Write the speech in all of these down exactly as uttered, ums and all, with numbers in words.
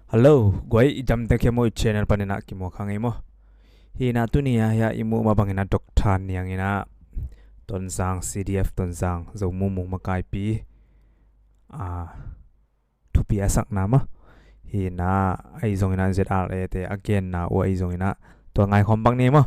Hello, guai, i damte khia maw, i channel panin ah kimuak hang ei maw. Hi-in ah tuni-a hiah i muh mah bangin ah Doctor Niang in ah Tonzang, C D F Tonzang, Zo Mumung makaipi, a, thupi a sakna maw. Hi-in ah ahi zongin ah Z R A te a genna uh ahi zongin ah tua ngaikhawm bang ni maw.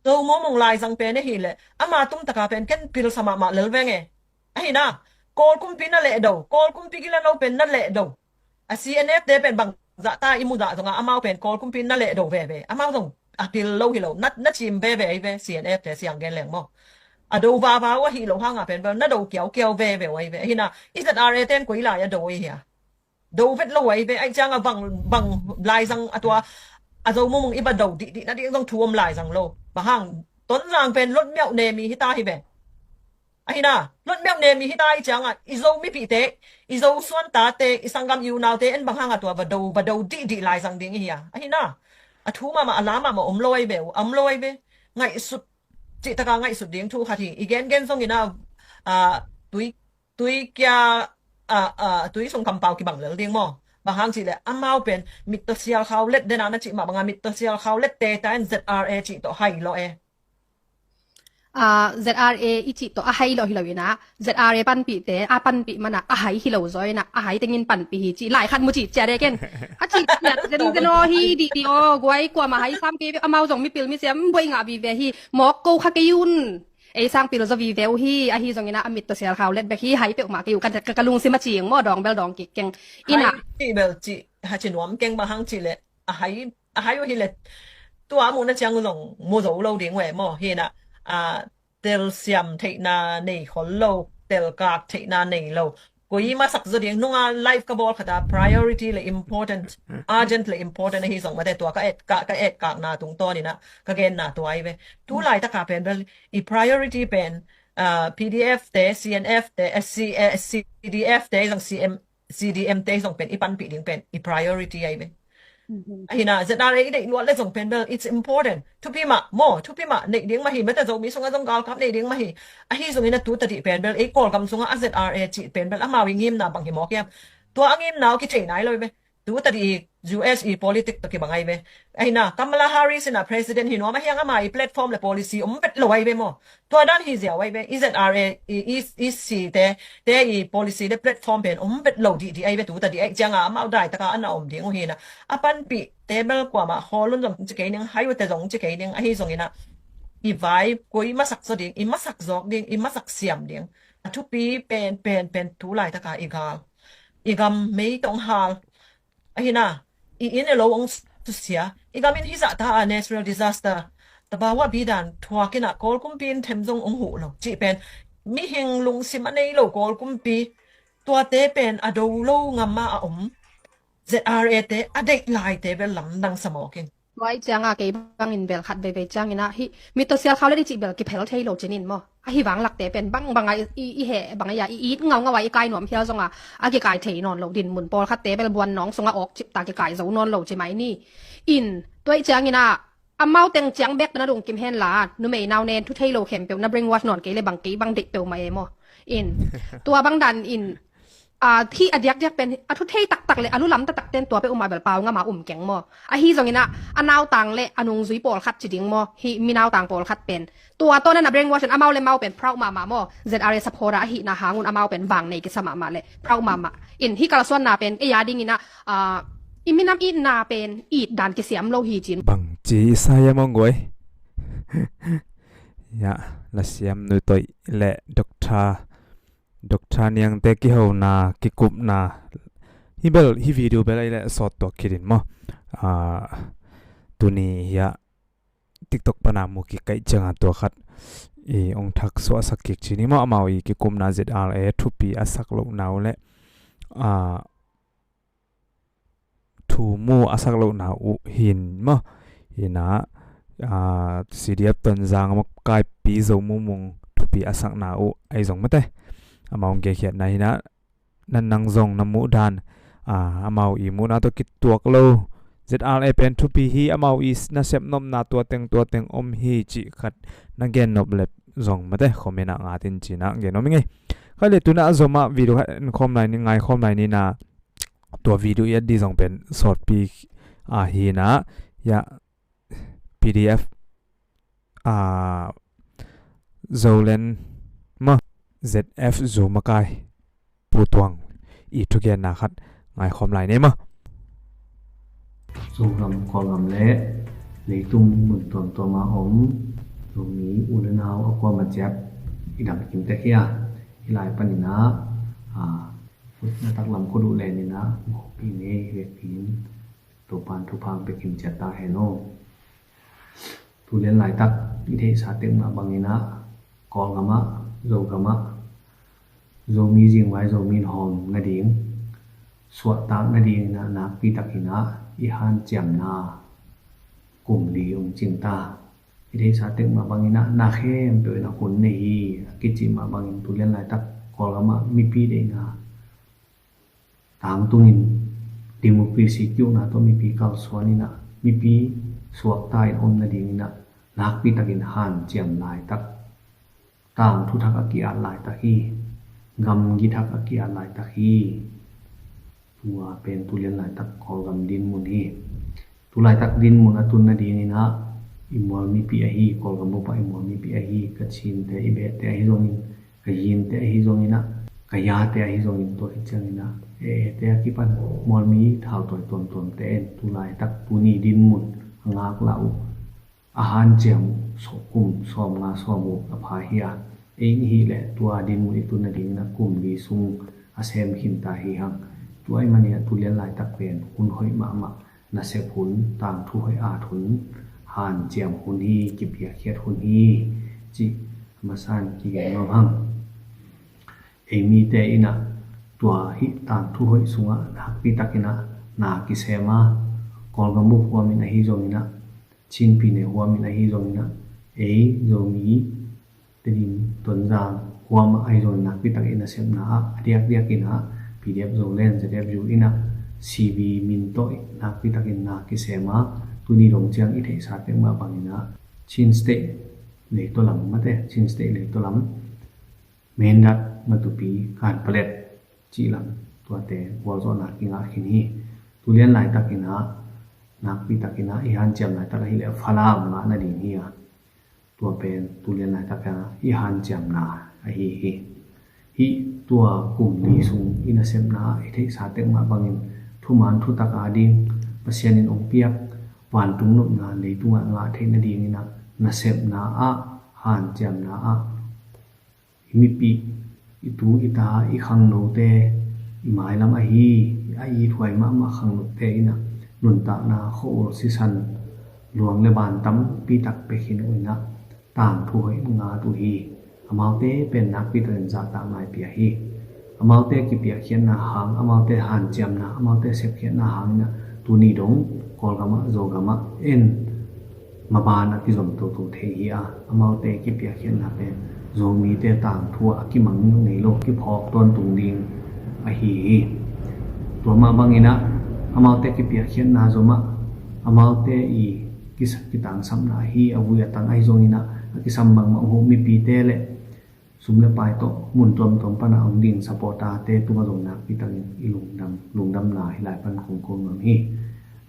Zo Mumung laizang pen ahih leh ama tung taka pen ken pilsa mahmah lel veng e. Ahi-in ah, Kawl kumpi na lehdo, Kawl kumpi gilano pen na lehdo. A C N F te pen bang zahta i muh dah zongah amau pen Kawl kumpi na lehdo veve. Amau zong a pil lo hi lo, na, na cim veve ahi ve, C N F te siang gen leng maw. A do vava uh ahi lo hangah pen bel na do kiaukiau veve uh ahi ve. Ahi-in ah, i Z R A ten koi lai a do ahi hia? Do vet lo ahi ve, ahi ciangah bang, bang laizang a tua, a Zo Mumung i va do dihdih nading zong thu om laizang lo. Bang hang, Tonzang pen lotmiauh ne mi hita hi ve. Ahi-in ah, lotmiauh ne mi hita ahi ciangah, i Zo mipihte, i Zo suantate, i sanggam i unaute en bang hangah tua va do, va do dihdih laizang ding i hia? Ahi-in ah, a thu mahmah, a la mahmah om lo ahi ve uh, om lo ahi ve. Ngaihsut, cih taka ngaihsut ding thu khat hi. I gengen zongin ah, a, tui, tui kia, a, a, tui sung kampau kibang lel ding maw. Bang hang cih leh amau pen mittaw sialkhau let den a na cih mah bangah mittaw sialkhau let te ta in Z R A cih tawh hai lo e. A, Z R A i cih tawh a hai lo hi lo-in ah, Z R A panpihte a panpih man ah a hai hi lo zaw-in ah, a hai tengin panpih hi cih lai khat mu cih ciat e ken. A cih ciat zenzen aw hi dihdih aw, guai, kuamah hai sam kei ve, amau zong mipil misiam buai ngah vive hi, mawk ko kha kei un. Ei sang pil zaw vive uh hi, ahi zongin ah a mittaw sialkhau let bek hi, hai peuhmah kei uh, ka, ka, ka lungsim a cing maw, dawng bel dawng kik keng. Ina. Hai cih bel cih, ha ci nuam keng, bang hang cih leh a hai, a hai uh hi leh tua a muhna ciang zong mu zo lo ding uh e maw. Hi-in ah, a, telsiam theihna nei khol lo, telkak theihna nei lo. Koi masak zaw ding, nunga live ka bawl khat a priority le important, urgent le important ahi zong mate, tua ka et, ka, ka etkakna tungtawnin ah ka genna tua ahi ve. Tu laitaka pen bel i priority pen, a, P D F te, C N F te, eh, C, eh, C D F te zong, C M, C D M te zong pen i panpih ding pen i priority ahi ve. Mhm. Ahi-in ah, Z R A i deih luat le zong pen bel, it's important. Thupi mah maw, thupi mah neih ding mah hi, mate, Zomi sungah zong galkap neih ding mah hi. Ahi zongin ah tu tadih pen bel, ei Kawlgam sungah a Z R A cih pen bel amau i ngimna bang hi mawk hiam? Tua a ngimna uh kithei nai lo hi ve. Tu tadih i U S i politic tawh kibang ahi ve. Ahi-in ah, Kamala Harris in ah president hi nuam ahi hang, ama i platform le policy om vet lo ahi ve maw. Tua dan hi ziau ahi ve, i Z R A, i, i, i C te, te i policy le platform pen om vet lo dihdih ahi ve, tu tadih ahi ciangah amau daitaka a na om ding uh hi-in ah. A panpihte bel kuamah khawl un zong ci kei ning, hai uhte zong ci kei ning, ahi zongin ah i vai koi masak zaw ding, i masak zawk ding, i masak siam ding. A thupi pen, pen, pen tu laitaka i gal, i gam mei tawh hong hal. Ahi-in ah, i inn i lo hong susia, i gam in hizahta a natural disaster, tabawa bidan thuakin ah Kawl kumpi in them zong hong huh lo cih pen, mihing lungsim a nei lo Kawl kumpi, tuate pen a do lo ngam a a om Z R A te a deih laite bel lamdang sa mawk ing. Tua ahi ciangah kei bangin bel khat veivei ciangin ah hih mittaw sialkhau let i cih bel kiphel thei lo cinin maw. Ahi vang lakte pen bangbang a i, i, i heh bang a, i it ngaungau a i kai nuam hial zongah a kikai thei nawn lo, dinmun pawlkhatte bel buannawng sungah awk cipta kikai zo nawn lo ci mai ni. In, tua ahi ciangin ah amau teng ciang bek na lungkim hen la, numei nau nen thu thei lo khempeuh na brainwash nawn kei le bang kei bang deih peuhmah e maw. In, tua bang dan in, a, hih a diakdiak pen a thu thei taktak le a lu lam taktak ten tua peuhmah bel pau ngam a um keng maw. Ahi zongin ah a nautang le a nungzui pawlkhat ci ding maw, hih mi nautang pawlkhat pen tua tawh na na brainwash in amau le mau pen proud mahmah maw. Z R A supporter ahihna hang un amau pen vang nei kisa mahmah le proud mahmah. In, hih kalsuanna pen ei a dingin ah, a, i minam itna pen it dan kisiam lo hi cin. Bang ci i sa hiam, hong guai? Ya, lasiam Nu Toih le Doctor, Doctor Niangte kihona, kikupna. Hih bel, hih video bel ahih leh sawt tuak khit in maw. A, tuni hiah TikTok pana mu kik ka hih ciangah tua khat i hong thak suahsak kik ci ni maw, amau i kikupna Z R A thupi a sak lohna uh le, a, thu mu a sak lohna uh hi-in maw. Hi-in ah, a, C D F Tonzang makaipi Zo Mumung thupi a sakna uh ahi zong mate. Amau hong genkhiatna hi-in ah, na, nang zong na muh dan, a, amau i muhna tawh kituak lo. Z R A pen thupi hi, amau i s-, nasep nopna tua teng, tua teng om hi cih khat na gen nop leh zong mate, comment ah ngat in ci-in ah gen nuam ing ei. Khat le tu-in ah a zom ah video khat en khawm lai ni, ngai khawm lai ni na. Tua video i et ding zong pen sawtpi ahi na, ya, P D F, a, Zoland mah, Z F Zu makai Pu Tuang i thugenna khat ngaikhawm lai ni mah. Zogam, Kawlgam le leitung mun tuamtuam a om Zomi u le nau a kuamah ciat i dam kim tek hi a, hih lai panin ah, a, na taklam khut uh lenin ah, i ngei vekpi in Topa'n thupha pia kim ciat ta hen aw. Tu lian laitak i theihsa tek mah bangin ah, Kawlgam ah, Zogam ah, Zomi zingvai Zomi in hawm nading, suahtak nadingin ah, nakpi takin ah i hanciamna kum li hong cing ta. I theihsa tek mah bangin ah, na khempeuh in ah hun nei hi. A kici mah bangin tu lian laitak Kawlgam ah mipi deihna tangtungin, democracy ki-ukna tawh mipi kalsuan in ah, mipi suakta in om nadingin ah, nakpi takin hanciam laitak, tangthu thak a ki-at laitak hi. Gamgi thak a ki-at laitak hi. Tua pen tu lian laitak Kawlgam dinmun hi. Tu laitak dinmun a tun nadingin ah, i mual mipi ahi, Kawlgam bup ah i mual mipi ahi, Kachinte, i Behte ahi zongin, Kayinte ahi zongin ah, Kayate ahi zongin, tua khit ciangin ah, Ete a kipan mualmi thautawi tuamtuamte in tu laitak tuni dinmun a ngaklah uh, a hanciam uh, kum sawmnga sawmguk a pha hi a, ei nih hih leh tua dinmun i tun nadingin ah kum li sung a sem khin ta hi hang. Tua ahih manin ah tu lian laitak pen hun hoih mahmah, nasep hun, tangthu hoih at hun, hanciam hun hi, kipiakkhiat hun hi, cih a masa in kigen nuam hang. Ei mite in ah tua hih tangthu hoih sungah nakpi takin ah na kisem a, Kawlgam bup huamin ahi zongin ah, Chin pyine huamin ahi zongin ah, ei Zomi, Tedim, Tonzang huam ah ahi zongin nakpi takin nasepna ah, a diakdiakin ah P D F Zoland, Z F U in ah, C B min tawh nakpi takin na kisem a, tuni dong ciang i theihsa tek mah bangin ah, Chin State leitaw lam, mate, Chin State leitaw lam, Mindat, Matupi, Kanpetlet cih lam, tuate gualzawhna kingah khin hi. Tu lian laitakin ah, nakpi takin ah i hanciam laitak ahih leh Falam ngah nading hi a, tua pen tu lian laitakin ah i hanciamna ahi hi. Hih tua kum li sung i nasepna ah i theihsa tek mah bangin thuman thutak a ding, Pasian in hong piak vantung nopna leitungah ngah theih nadingin ah nasepna ah, hanciamna ah, i mipi, i tu i ta, i khangnote, i mailam ahi, a ithuai mahmah khangnote in ah nuntakna, khua-ul sisan, luang le ban tampi tak pia khin uh in ah, tangthu hoih ngat uh hi. Amaute pen nakpi takin zahtakna i pia hi. Amaute kipiakkhiatna hang, amaute hanciamna, amaute sepkhiatna hang in ah, tuni dong Kawlgam ah, Zogam ah en maban a kizom toto thei hi a, amaute kipiakkhiatna pen Zomite tangthu ah a kimang ngei lo, kiphawk tawntung ding ahi hi. Tua mah bangin ah, amaute kipiakkhiatna zom ah, amaute i kisa-, kitangsapna ahi, a vui a tang ahi zongin ah, a kisam bangmah uh mipite le sum le pai tawh mun tuamtuam pan a hong ding supporter-te tungah zong nakpi takin i lungdam, lungdamna hih lai pan kong ko nuam hi.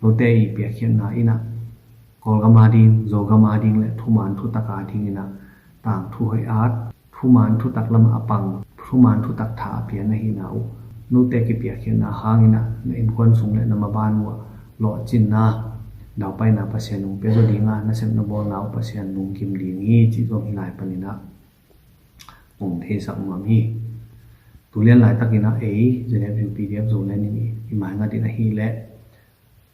Note i piakkhiatna in ah Kawlgam a ding, Zogam a ding le thuman thutak a dingin ah tangthu hoih at, thuman thutak lamah a pang, thuman thutak tha a pia na hihna uh, note kipiakkhiatna hangin ah na innkuan sung le na maban uh ah lawhcinna, daupaina Pasian hong pia zaw ding a, nasepna bawlna uh Pasian lungkim ding hi, cih zong hih lai panin ah kong theisak nuam hi. Tu lian laitakin ah ei Z F U P D F Zoland in i maingat in ahih leh,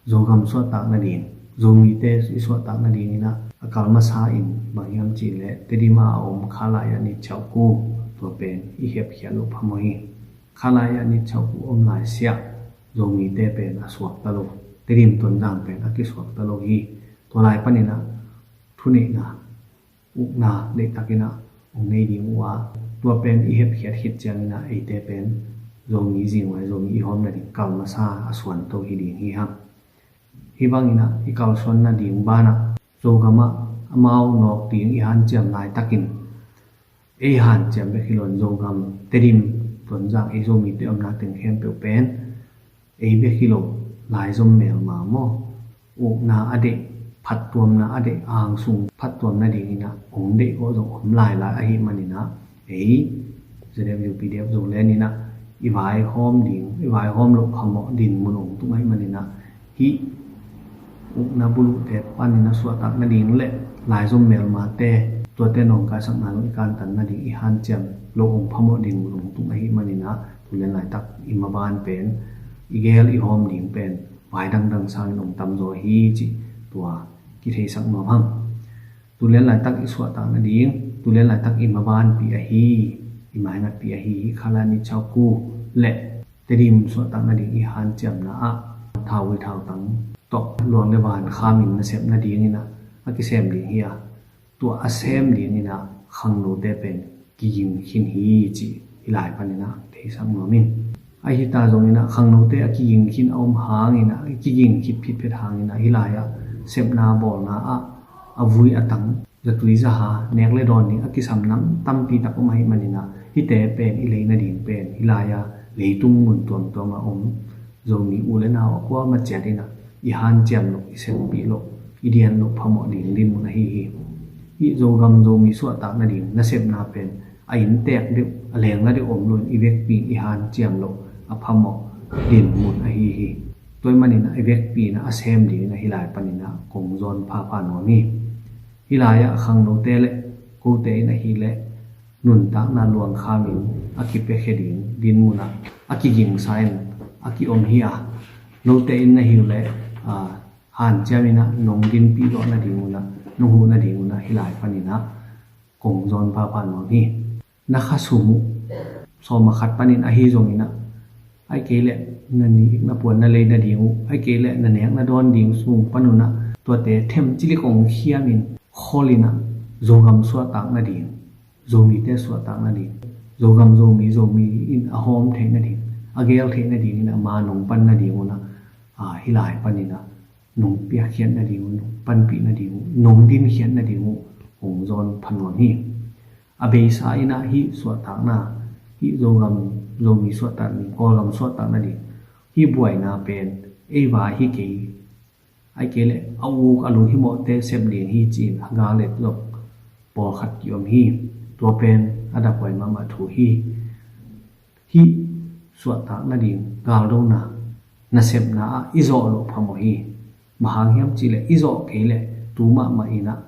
Zogam suahtak nading, Zomite i suahtak nadingin ah a kal masa in bang hiam cih leh, Tedim a om Khalaya nit chauku, tua pen i hepkhiat loh phamawh hi. Khalaya nit chauku om laisiah Zomite pen a suakta lo, Tedim, Tonzang pen a kisuakta lo hi. Tua lai panin ah thuneihna, ukna deihtakin ah hong nei ding uh a, tua pen i hepkhiat khit ciangin ah eite pen Zomi zingvai, Zomi i hawm nading kal masa a suanto hi ding hi hang. Hih bangin ah i kalsuan nading banah Zogam ah amau nawk ding i hanciam laitakin, ei hanciam bek hi loin Zogam, Tedim, Tonzang, ei Zomite omna teng khempeuh pen ei bek hi lo, laizom melma maw, ukna a deih, phattuamna a deih, angsung phattuam nadingin ah hong deih kawh zong om lailai ahih manin ah, ei ZFU PDF Zoland in ah i vaihawm ding, i vaihawm loh phamawh dinmun hong tung ahih manin ah, hih ukna buluhte panin ah suahtak nading le laizom melmate, tuate nawngkaisakna lo i kantan nading i hanciam loh hong phamawh dinmun hong tung ahih manin ah, tulen laitak i maban pen, i gel i hawm ding pen vai dangdang sangin hong tamzaw hi cih tua kitheisak nuam hang. Tulen laitak i suahtak nading, tulen laitak i mabanpi ahi, i maingatpi ahi, hi Khalani Chauku le Tedim suahtak nading i hanciamna ah thauvui thautang tawh luang le van khamin nasep nadingin ah a kisem ding hi a, tua a sem dingin ah khangnote pen kiging khin hi cih hih lai panin ah theisak nuam ing. Ahi ta zongin ah khangnote a kiging khin a om hangin ah, kiging khit phitphet hangin ah hih lai-ah sepna bawlna ah a vui a tang, zatui zaha, nek le dawn ding a kisam nam tampi tak om ahih manin ah, hihte pen i lei nading pen hih lai-ah leitung mun tuamtuam a om Zomi u le nau a kuamah ciat in ah i hanciam loh, i seppih loh, i dian loh phamawh ding dinmun ahi hi. Hih Zogam Zomi suahtak nading nasepna pen a inntek deuh, a lengla deuh om loin i vekpi in i hanciam loh a phamawh dinmun ahi hi. Tua ahih manin ah i vekpi in ah a sem dingin ah hih lai panin ah kong zawn phapha nuam hi. Hih lai-ah khangnote le kote in ahih leh nuntakna luang khamin a kipiakhia ding dinmun ah a kigingsa in a kiom hi a, note in na hi uh leh, aa, hanciam in ah nong dinpih zawh nading un ah, nong huh nading un ah hih lai panin ah kong zawn phapha nuam hi. Na khasum uh sawm a khat panin ahi zongin ah, ahih kei leh na nik na puan na lei nading uh, ahih kei leh na nek na dawn ding sung pan un ah, tuate them cilik hong khiamin khol in ah, Zogam suahtak nading, Zomite suahtak nading, Zogam Zomi, Zomi in a hawm theih nading, a gel theih nadingin ah ma nong pan nading un ah, aa, hih lai panin ah nong piakkhiat nading uh, nong panpih nading uh, nong dinkhiat nading uh hong zawn pha nuam hi. A beisa in ah hih suahtakna, hih Zogam Zomi suahtak nading, Kawlgam suahtak nading, hih buaina pen ei vai hi kei, ahih kei leh a uk a lu himawhte sep ding hi ci-in a gal et zong pawlkhat kiom hi. Tua pen a daphuai mahmah thu hi. Hih suahtak nading galdona nasepna ah i zawh loh phamawh hi. Bang hang hiam cih leh i zawh kei leh tu mahmah in ah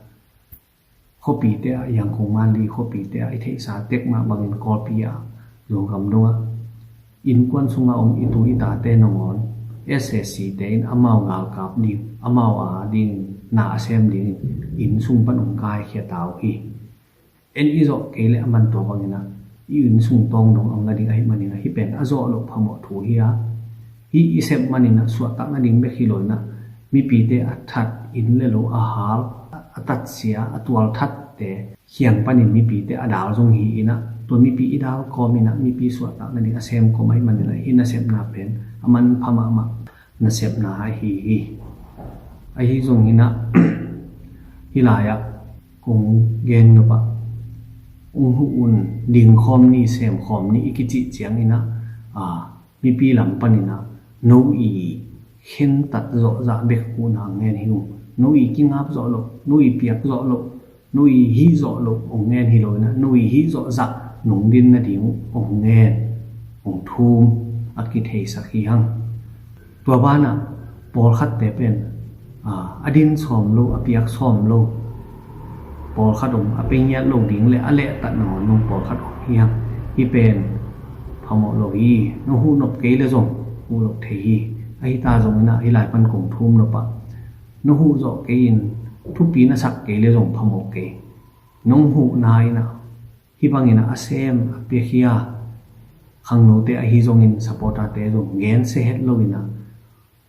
khuapite ah, Yangon, Mandalay khuapite ah i theihsa tek mah bangin Kawlpi ah, Zogam dong ah, innkuan sungah om i tu i tate nangawn SAC te in amau galkap ding, amau a ding na a sem dingin inn sung pan hong kaikhia ta uh hi. En i zawh kei leh a man tua bangin ah i inn sung tawng dong a om nading ahih manin ah hih pen a zawh loh phamawh thu hi a, hih i sep manin ah suahtak nading bek hi lo in ah mipite a that, inn le lo a hal, a tatsia, a tualthatte kiang panin mipite a dal zong hi in ah, tua mipi i dal kawm in ah mipi suahtak nading a sem kawm ahih manin ah hih nasepna pen a manpha mahmah nasepna ahi hi. Ahi zongin ah hih lai-ah kong gen nop ah, hong huh un, dingkhawm ni, semkhawm ni i kicih ciangin ah, aa, mipi lam panin ah no i khentat zawh zah bek huhna hong ngen hi ung. No i kingap zawh loh, no i piak zawh loh, no i hih zawh loh hong ngen hi lo in ah, no i hih zawh zah nong din nading uh hong ngen, hong thum a kitheisak hi hang. Tua banah pawlkhatte pen, aa, a din sawm lo, a piak sawm lo, pawlkhat om, a pei ngiat lo ding le a lehtat nangawn zong pawlkhat om hi hang. Hih pen phamawh lo hi. No huh nop kei le zong huh loh thei hi. Ahi ta zongin ah hih lai pan kong thum nop ah, no huh zawh kei in, thupi na sak kei le zong phamawh kei. Nong huhna in ah hih bangin ah a sem, a piakhia khangnote ahi zongin, supporterte zong gen se het lo in ah,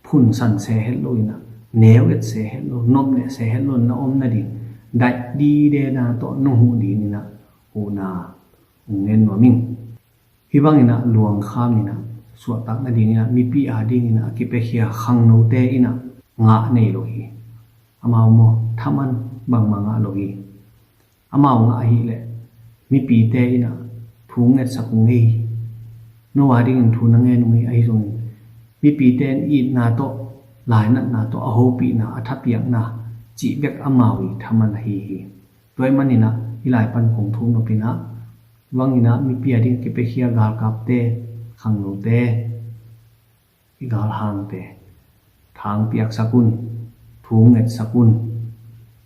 phunsan se het lo in ah, neu et se het lo, nop neh se het lo in na om nading, daih dide na tawh nong huh dingin ah huhna hong ngen nuam ing. Hih bangin ah luang khamin ah suahtak nadingin ah mipi a dingin ah a kipiakhia khangnote in ah ngah nei lo hi. Amau maw, thaman bangmah ngah lo hi. Amau ngah ahih leh mipite in ah thu ngetsak ung ei. No a dingin thu na ngen ung ei, ahi zongin Mipite in itna tawh, lainatna tawh, a hopihna, a thapiakna cih bek amau i thaman ahi hi. Tua ahih manin ah hih lai pan kong thum nop in ah, bang in ah mipi a ding kipiakhia galkapte, khangnote, i galhangte thang piaksak un, thungetsak un.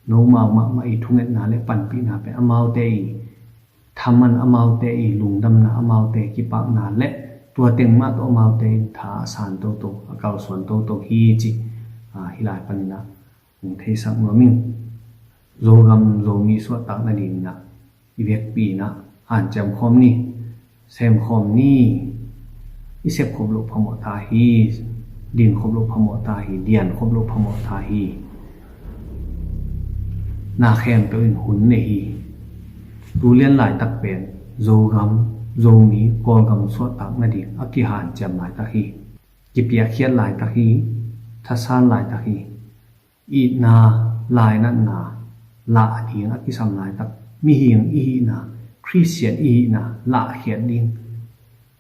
Nomau mahmah i thungetna le panpihna pen amaute i thaman, amaute i lungdamna, amaute kipakna le tua teng mah tawh amaute in tha a san toto, a kalsuan toto hi cih, ah, hih lai panin ah hong theisak nuam ing. Zogam Zomi suahtak nadingin ah i vekpi in ah hanciam khawm ni, sem khawm ni. I sep khop loh phamawh ta hi, din khop loh phamawh ta hi, dian khop loh phamawh ta hi. Na khempeuh in hun nei hi. Tu lian laitak pen Zogam, Zomi, Kawlgam suahtak nading a kihanciam laitak hi. Kipiakkhiat laitak hi, thasan laitak hi. Itna, lainatna lah ding a kisam laitak, mihing i hihna, Khristian i hihna lahkhiat ding,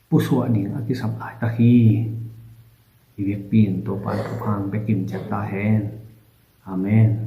pusuah ding a kisam laitak hi. I vekpi in Topa in thupha hong pia kim ciat ta hen. Amen.